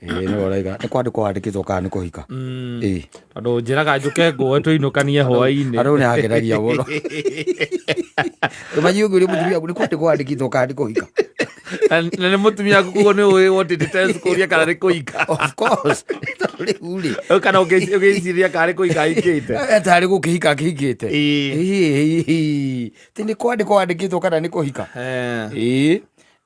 Ĩĩ nĩwe ũraiga nĩ kwandĩkwo wandĩkĩtwo kana nĩ kũhika. Ĩĩ. Tondũ njĩraga njũke ngũe tũinũkanie hwainĩ. Andũ nĩ angenagia mũno. Imagine ũngĩũria mũtumia waku nĩ kwandĩkwo wandĩkĩtwo kana nĩ kũhika. Na nĩ mũtumia waku koguo nĩ ũĩ what it takes kũria kana nĩ kũhika. Of course. Tondũ rĩu rĩ. Kana ũgĩciria kana nĩ kũhika ahikĩte. Tarĩ gũkĩhika akĩhikĩte. Ĩĩ. Ĩĩ. Ti nĩ kwandĩkwo wandĩkĩtwo kana nĩ kũhika. Eh. Ĩĩ.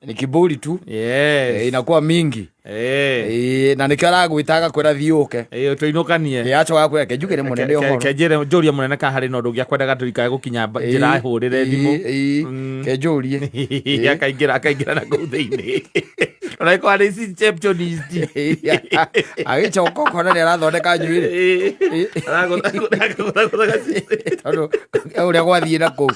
Ni kiburi tu. Yes. Inakuwa mingi. Eh. Ĩĩ, na nĩkĩo aragwĩta agakwĩra thiĩ ũke. Ĩĩ tũinũkanie. Ĩĩ, acoka akwĩra reke njuge nĩ mũnene ũhoro. Kenjĩre njũrie mũnene kana harĩ na ũndũ ũngĩ akwendaga tũrikae gũkinya njĩra hũrĩre thimũ. Ĩĩ, kenjũrie. Akaingĩra na kũu thĩinĩ. Ona ĩkorwo arĩ receptionist. Agĩcoka ũkona nĩ arathondeka njuĩrĩ. Ĩĩ. Aragũtha Tondũ ũrĩa gwathiĩ na kũu.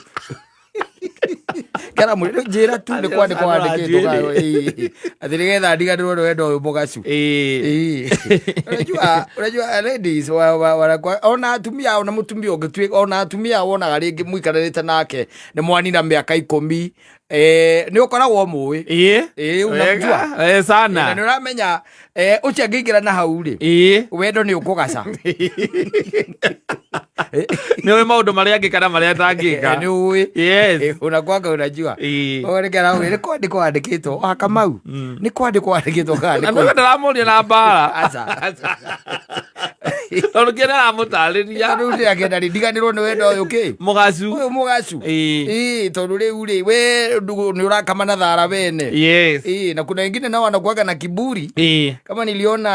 Kera mwĩrĩ njĩra tu nĩ kwandĩkwo wandĩkĩtwo ĩĩ. Atĩ nĩgetha ndiganĩrwo nĩ wendo ũyũ mũgacu. Ĩĩ. Ĩĩ. Unajua, unajua ladies wa, wa, wa, ona atumia ona mũtumia ũngĩtuĩka ona atumia wonaga rĩngĩ mũikarĩte nake nĩ mwanina mĩaka 10 nĩ ũkoragwo mũĩ. Ĩĩ. Ĩĩ, unamjua. Wega. Eh, Na sana. nĩ ũramenya ũcio angĩingĩra na hau rĩ Ĩĩ. wendo nĩ ũkũgaca. Nĩ ũĩ maũndũ marĩa angĩka na marĩa atangĩka. Nĩ ũĩ. Yes. Unakwanga unajua. Ĩĩ. Ũguo nĩkĩo arauga, nĩ kwandĩkwo wandĩkĩtwo wa Kamau. Nĩ kwandĩkwo wandĩkĩtwo kana nĩ Na kũhika? ndĩramũria na mbara. Aca. Tondũ kĩrĩa aramũtarĩria. Tondũ rĩu ndĩrakĩenda rĩ ndiganĩrwo nĩ wendo ũyũ kĩ Mũgacu. ũyũ mũgacu. Ĩĩ. Ĩĩ, tondũ rĩu rĩ we nĩ ũrakama na thara wene. Yes. Ĩĩ, na kuna wengine nao wanakuaga na kiburi. Ĩĩ. Kama niliona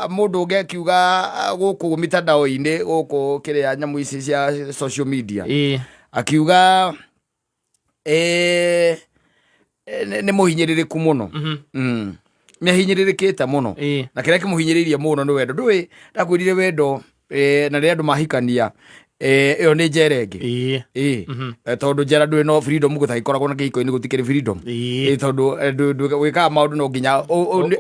mũndũ ũngĩ akiuga gũkũ mitandao-inĩ gũkũ kĩrĩa nyamũ ici cia social media. Ĩĩ. Akiuga nĩ mũhinyĩrĩrĩku mũno. Nĩ ahinyĩrĩrĩkĩte mũno. Ĩĩ. Na kĩrĩa kĩmũhinyĩrĩirie mũno nĩ wendo. Ndũĩ ndakwĩrire wendo na rĩrĩa andũ mahikania ĩyo nĩ njera ĩngĩ. Ĩĩ. Ĩĩ. Tondũ njera ndũrĩ no freedom gũtagĩkoragwo na kĩhiko-inĩ gũtikĩrĩ freedom. Ĩĩ. Ĩĩ, tondũ wĩkaga maũndũ no nginya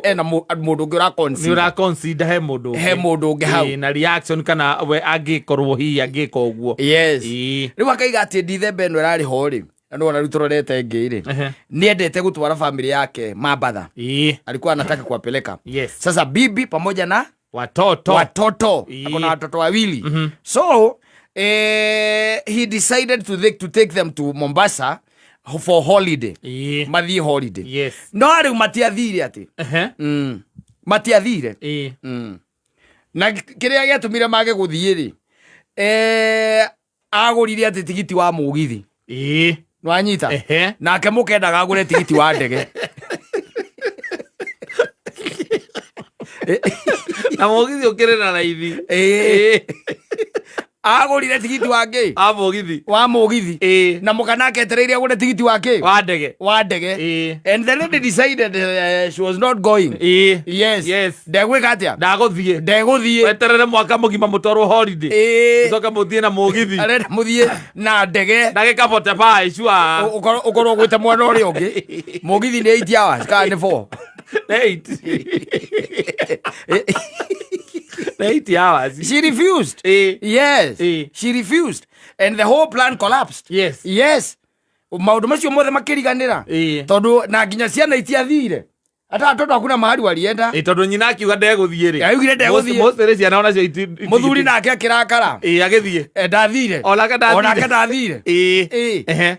ena mũndũ ũngĩ Nĩ ũra-consider. ũra consider he mũndũ ũngĩ. He mũndũ ũngĩ hau. Ĩĩ, na reaction kana we angĩkorwo hihi angĩka ũguo. Yes. Ĩĩ. Rĩu akaiga atĩ Dithemba ĩno ĩrarĩ ho rĩ, na nĩwona rĩu tũrorete ĩngĩ rĩ, Ehe. nĩendete gũtwara family yake Mambatha. Ĩĩ. Alikuwa anataka kuwapeleka. Yes. Sasa bibi pamoja na Watoto. watoto. Ĩĩ. Ako na watoto wawili. So he decided to take them to Mombasa for holiday. Ĩĩ. Mathiĩ holiday. Yes. No rĩu matiathire atĩ. Ehe. Matiathire. Ĩĩ. Na kĩrĩa gĩatũmire mage gũthiĩ rĩ, agũrire atĩ tigiti wa mũgithi. Ĩĩ. Nĩwanyita? Ehe. Nake mũkendaga agũre tigiti wa ndege. Na mũgithi ũkĩrĩ na raithi. Ĩĩ. Ĩĩ. Agũrire tigiti wa kĩ? Wa mũgithi. Wa mũgithi. Ĩĩ. Na mũka nake etereire agũre tigiti wa kĩ? Wa ndege. Wa ndege. Ĩĩ. And the lady decided she was not going. Ĩĩ. Yes. Yes. Ndegwĩka atĩa? Ndagũthiĩ. Ndegũthiĩ. Weterere mwaka mũgima mũtwarwo holiday. Ĩĩ. Mũcoke mũthiĩ na mũgithi. Arenda mũthiĩ na ndege. Ndagĩka 45 sure. Ũkorwo ũgwĩte mwena ũrĩa ũngĩ. Mũgithi nĩ 8 hours kana nĩ 4? 8. 8 hours. She refused. Ĩĩ. Yes. Ĩĩ. She refused. And the whole plan collapsed. Yes. Yes. Maũndũ macio mothe makĩriganĩra. Ĩĩ. Tondũ na nginya ciana itiathire. Hata watoto hakuna mahali walienda. Ĩĩ, tondũ nyina akiuga ndegũthiĩ rĩ. Augire ndegũthiĩ. Most rĩ ciana onacio Mũthuri nake akĩrakara. Ĩĩ, agĩthiĩ. Ndathire. Onake ndathire. Onake ndathire. Ĩĩ. Ĩĩ. Ehe.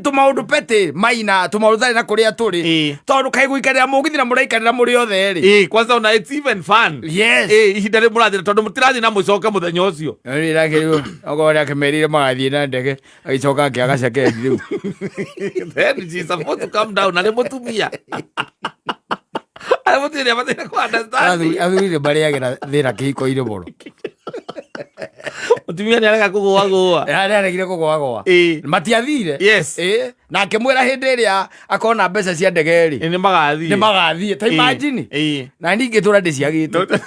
Tũmaũndũ petĩ maina tũmaũndũ tarĩ na kũrĩa tũrĩ. Ĩĩ. Tondũ kaĩ gũikarĩra mũgithi na mũraikarĩra mũrĩ othe rĩ. Ĩĩ, kwanza ona it's even fun. Yes. Ĩĩ, ihinda rĩ mũrathiĩ tondũ mũtirathiĩ na mũcoke mũthenya ũcio. Rĩu nake rĩu okorwo nĩ akĩmerire magathiĩ na ndege agĩcoka akĩaga cekendi rĩu. Then she's supposed to come down arĩ mũtumia. Arĩ mũtumia nĩabataire kũ understand. Athuri nĩ marĩagĩra thĩna kĩhiko-inĩ mũno. Mũtumia nĩarega kũgũagũa. Nĩaregire kũgũagũa. Ĩĩ. Matiathire. Yes. Ĩĩ. Na akĩmwĩra hĩndĩ ĩrĩa akona mbeca cia ndege rĩ, Ĩĩ, nĩmagathiĩ. nĩmagathiĩ. Ta Ĩĩ. imagine. Ĩĩ. Na niĩ ingĩtũra ndĩciagĩte.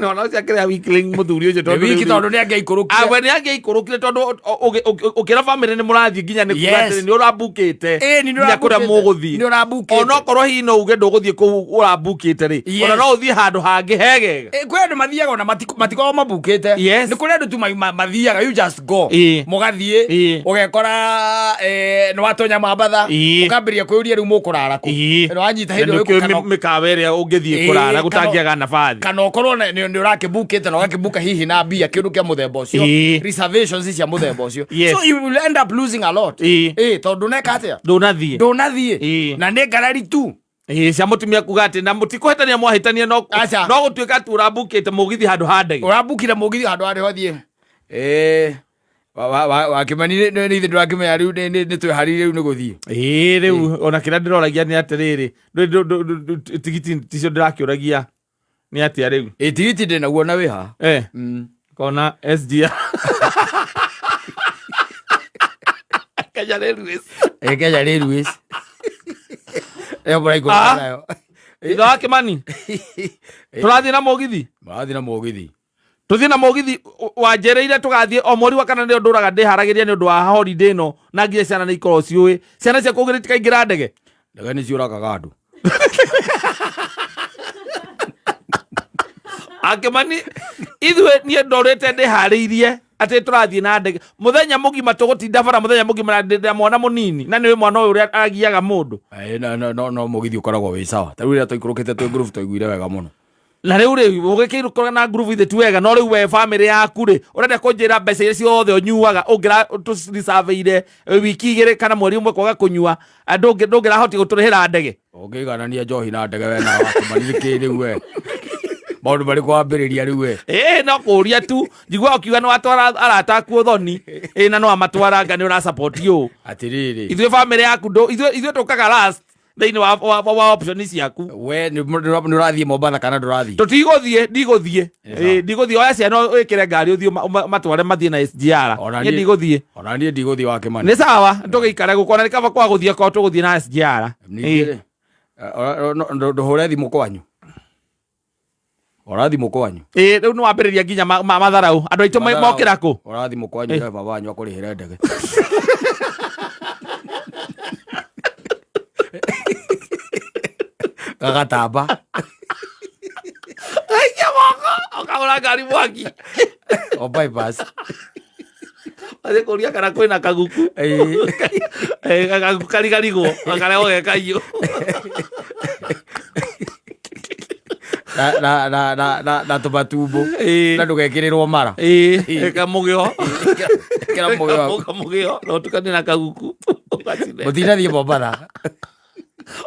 No, no ciakĩrĩa weakling mũthuri ũcio tondũ Wiki rĩu- tondũ nĩ angĩaikũrũkire. Ah, we nĩ angĩaikũrũkire tondũ ũkĩra bamĩrĩ nĩ mũrathiĩ nginya nĩ kuga Yes. atĩrĩ nĩ ũrambukĩte Ĩĩ, nĩ nginya kũrĩa ũrambukĩte. mũgũthiĩ. Nĩ ũrambukĩte. Onokorwo hihi no uge ndũgũthiĩ kũu ũrambukĩte rĩ, Yes. ona no ũthiĩ handũ hangĩ hegega. Ĩ, kwĩ andũ mathiaga ona matikoragwo mambukĩte. Yes. Nĩ kũrĩ andũ tu mathiaga, you just go. Ĩĩ. Mũgathiĩ, Ĩĩ. ũgekora nĩ watonya Mũgũkinya Mambatha, Ĩĩ. ũkambĩrĩria kwĩyũria rĩu mũkũrara kũ. Ĩĩ. Ĩno wanyita Na hĩndĩ ĩyo nĩkĩo kana- mĩkawa ĩrĩa ũngĩthiĩ Ĩĩ, kũrara kana- gũtangĩaga nabathi. Kana ũkorwo nĩ ũrakĩbukĩte na ũgakĩbuka hihi na mbia kĩndũ kĩa mũthemba ũcio, Ĩĩ. reservations cia mũthemba ũcio. Yes. So you will end up losing a lot. Ĩĩ. Ĩĩ, tondũ neka atĩa? Ndũnathiĩ. Ndũnathiĩ. Ĩĩ. Na nĩ ngarari tu. Ĩĩ, cia mũtumia kuga atĩ na mũtikũhĩtania, mwahĩtania no Aca. no gũtuĩka tu ũrambukĩte mũgithi handũ ha ndege. Ũrambukire mũgithi handũ harĩa ũthiĩ. Ĩĩ. Wakĩmani nĩ ithuĩ ndũrakĩmenya rĩu nĩ twĩharĩirie rĩu nĩ gũthiĩ. Ĩĩ, rĩu ona kĩrĩa ndĩroragia nĩ atĩrĩrĩ, tigiti ticio ndĩrakĩũragia nĩ atĩa rĩu. Ĩ, tigiti ndĩ naguo na wĩ haha. Eh, kona SGR, Kenya Railways. Ĩ, Kenya Railways ĩyo mũraikũrũka Ah. nayo. Ithe wa Kĩmani, tũrathiĩ na mũgithi. Mũrathiĩ na mũgithi. Tũthiĩ na mũgithi. Wanjĩrĩire tũgathiĩ o mweri wa kana, nĩo ndũraga ndĩharagĩria nĩ ũndũ wa holiday ĩno, na nginya ciana nĩ ikorwo ciũĩ ciana cia kũgĩrĩ tikaingĩra ndege. Ndege nĩ ciũragaga andũ. Akĩmani, ithuĩ niĩ ndorĩte ndĩharĩirie atĩ tũrathiĩ na ndege mũthenya mũgima, tũgũtinda bara mũthenya mũgima na ndĩ na mwana mũnini, na nĩwĩ mwana ũyũ ũrĩa agiaga mũndũ. Ĩ, no mũgithi ũkoragwo wĩ sawa. Ta rĩu rĩrĩa twaikũrũkĩte twĩ ngurubu twaiguire wega mũno. Na rĩu rĩ ũgĩkĩrũkora na ngurubu ithe ti wega, no rĩu we bamĩrĩ yaku rĩ, ũrenda kũnjĩra mbeca iria ciothe ũnyuaga ũngĩra tũricabeire wiki 2 kana mweri 1 kwaga kũnyua, ndũngĩrahotia gũtũrĩhĩra ndege? Ũngĩiganania njohi na ndege we na Wakĩmani nĩ kĩ rĩu we? Maũndũ marĩkũ wambĩrĩria rĩu we? Ĩĩ, no kũria tu njigua ũkiuga nĩ watwara arata aku ũthoni, ĩĩ, na no amatwara nga nĩ ũrasupport ũũ. Atĩrĩrĩ. Ithuĩ bamĩrĩ yaku ithuĩ tũkaga last thĩinĩ wa option ciaku. We nĩ ũrathiĩ Mombatha kana ndũrathiĩ? Tũtigũthiĩ, ndigũthiĩ. Ĩĩ, Ĩĩ, ndigũthiĩ. Oya ciana wĩkĩre ngari ũthiĩ matware mathiĩ na SGR. Ona niĩ ndigũthiĩ. Ona niĩ ndigũthiĩ, Wakĩmani. Nĩ sawa, tũgĩikare gũkũ, ona nĩ kaba kwa gũthiĩ korwo tũgũthiĩ na SGR. Ningĩ rĩ, ndũhũre thimũ kwanyu, ora thimũ kwanyu. Ĩĩ, rĩu nĩ wambĩrĩria nginya matharau andũ aitũ mokĩra kũ. Ora thimũ kwanyu, we baba wanyu akũrĩhĩre ndege. Gagatamba. Aikia moko ũkagũra ngari mwaki. O bypass. Athiĩ kũria kana kwĩna kaguku. Ĩĩ. Eh, kaguku karigarigwo karehwo ge kaiyũ. Na tũmatumbo. Ĩĩ. Na ndũgekĩrĩrwo mara. Ĩĩ, kamũgĩo. Ĩkĩra mũgĩo waku. Kamũgĩo na ũtukanie na kaguku ũgacine. Mũtinathiĩ Mombatha.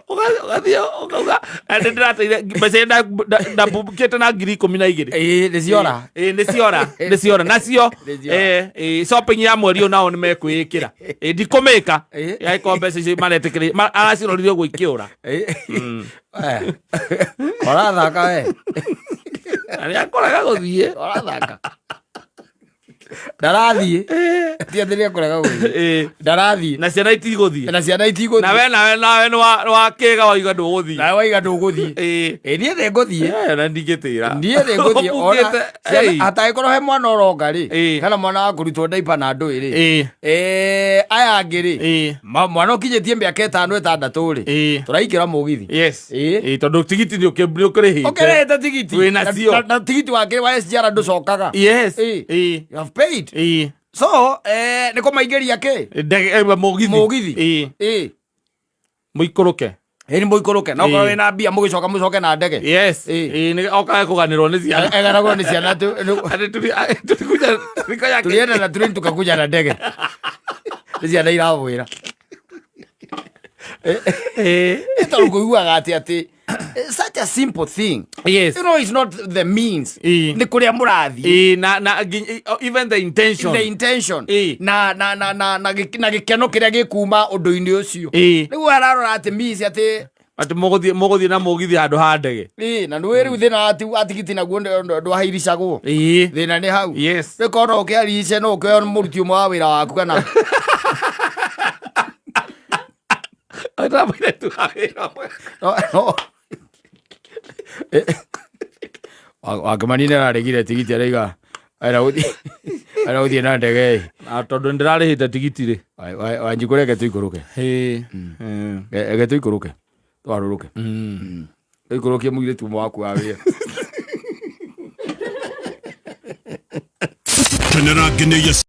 Ũgathiĩ ũkauga nĩ ndĩrateire mbeca iria ndambukĩte na 12,000. Ĩĩ, nĩ ciora. Ĩĩ, nĩ ciora, nĩ ciora nacio. Nĩ ciora. Ĩĩ, shopping ya mweri ũyũ nao nĩ mekwĩĩkĩra. Ĩĩ, ndikũmĩka. Ĩĩ. Angĩkorwo mbeca icio maretĩkĩrĩ aracirorire ũguo ikĩũra. Ĩĩ. Eh. Ũrathaka we. Na nĩ akoraga gũthiĩ. Ũrathaka. Ndarathiĩ. Ti atĩ nĩekũrega gũthiĩ. Ĩĩ. Ndarathiĩ. Na ciana itigũthiĩ. Na ciana itigũthiĩ. Nawe nĩ wa kĩga waiga ndũgũthiĩ. Nawe waiga ndũgũthiĩ. Ĩĩ. Ĩ, niĩ nĩngũthiĩ. Eh, na ndingĩtĩra. Niĩ nĩngũthiĩ. Ona Ũbukĩte, ciana ĩĩ. atangĩkorwo he mwana ũronga rĩ, Ĩĩ. kana mwana wa kũrutwo ndaipa na ndũĩ rĩ, Ĩĩ. Eh, aya angĩ rĩ, Ĩĩ. mwana ũkinyĩtie mĩaka 5 6 rĩ, Ĩĩ. tũraingĩra mũgithi. Yes. Ĩĩ. Ĩĩ, tondũ tigiti nĩ ũkĩrĩhĩte. Ũkĩrĩhĩte tigiti. Wĩ nacio. Na tigiti wake wa SGR ndũcokaga. Yes. Ĩĩ. Ĩĩ. You have paid. Ĩĩ. So, nĩ kũmaingĩria kĩ? Ndege, mũgithi. Mũgithi. Ĩĩ. Ĩĩ. Mũikũrũke. Ĩĩ, nĩ mũikũrũke. Na okorwo Ĩĩ. wĩna mbia mũgĩcoka mũcoke na ndege. Yes. Ĩĩ. Ĩĩ, nĩ okae kũganĩrwo nĩ ciana. Eganagwo nĩ ciana Atĩ tulikuja tulienda na train tukakuja na ndege. Nĩ ciana iramwĩra. Ĩĩ. Nĩ tondũ kũiguaga atĩ such a simple thing. Yes. You know, it's not the means. Ĩĩ. Nĩ kũrĩa mũrathiĩ. Ĩĩ, na even the intention. The intention. Ĩĩ. Na gĩkeno kĩrĩa gĩkuma ũndũ-inĩ ũcio. Ĩĩ. Rĩu ararora atĩ means atĩ Atĩ mũgũthiĩ na mũgithi handũ ha ndege. Ĩĩ, na nĩũĩ rĩu thĩna wa tigiti naguo ndwahairicagwo. Ĩĩ. Thĩna nĩ hau. Yes. Rĩu korwo no ũkĩharice no ũkĩoya mũruti ũmwe wa wĩra waku kana Ndamwĩre tu wa wĩra ũmwe. Wakĩmani nĩ araregire tigiti araiga ara gũthiĩ na ndege ĩ. Na tondũ nĩndĩrarĩhĩte tigiti rĩ. Wanjikũ reke tũikũrũke. Ĩĩ. Reke tũikũrũke twarũrũke tũikũrũkie mũirĩtu ũmwe waku wa wĩra. Kenera ngenĩiye.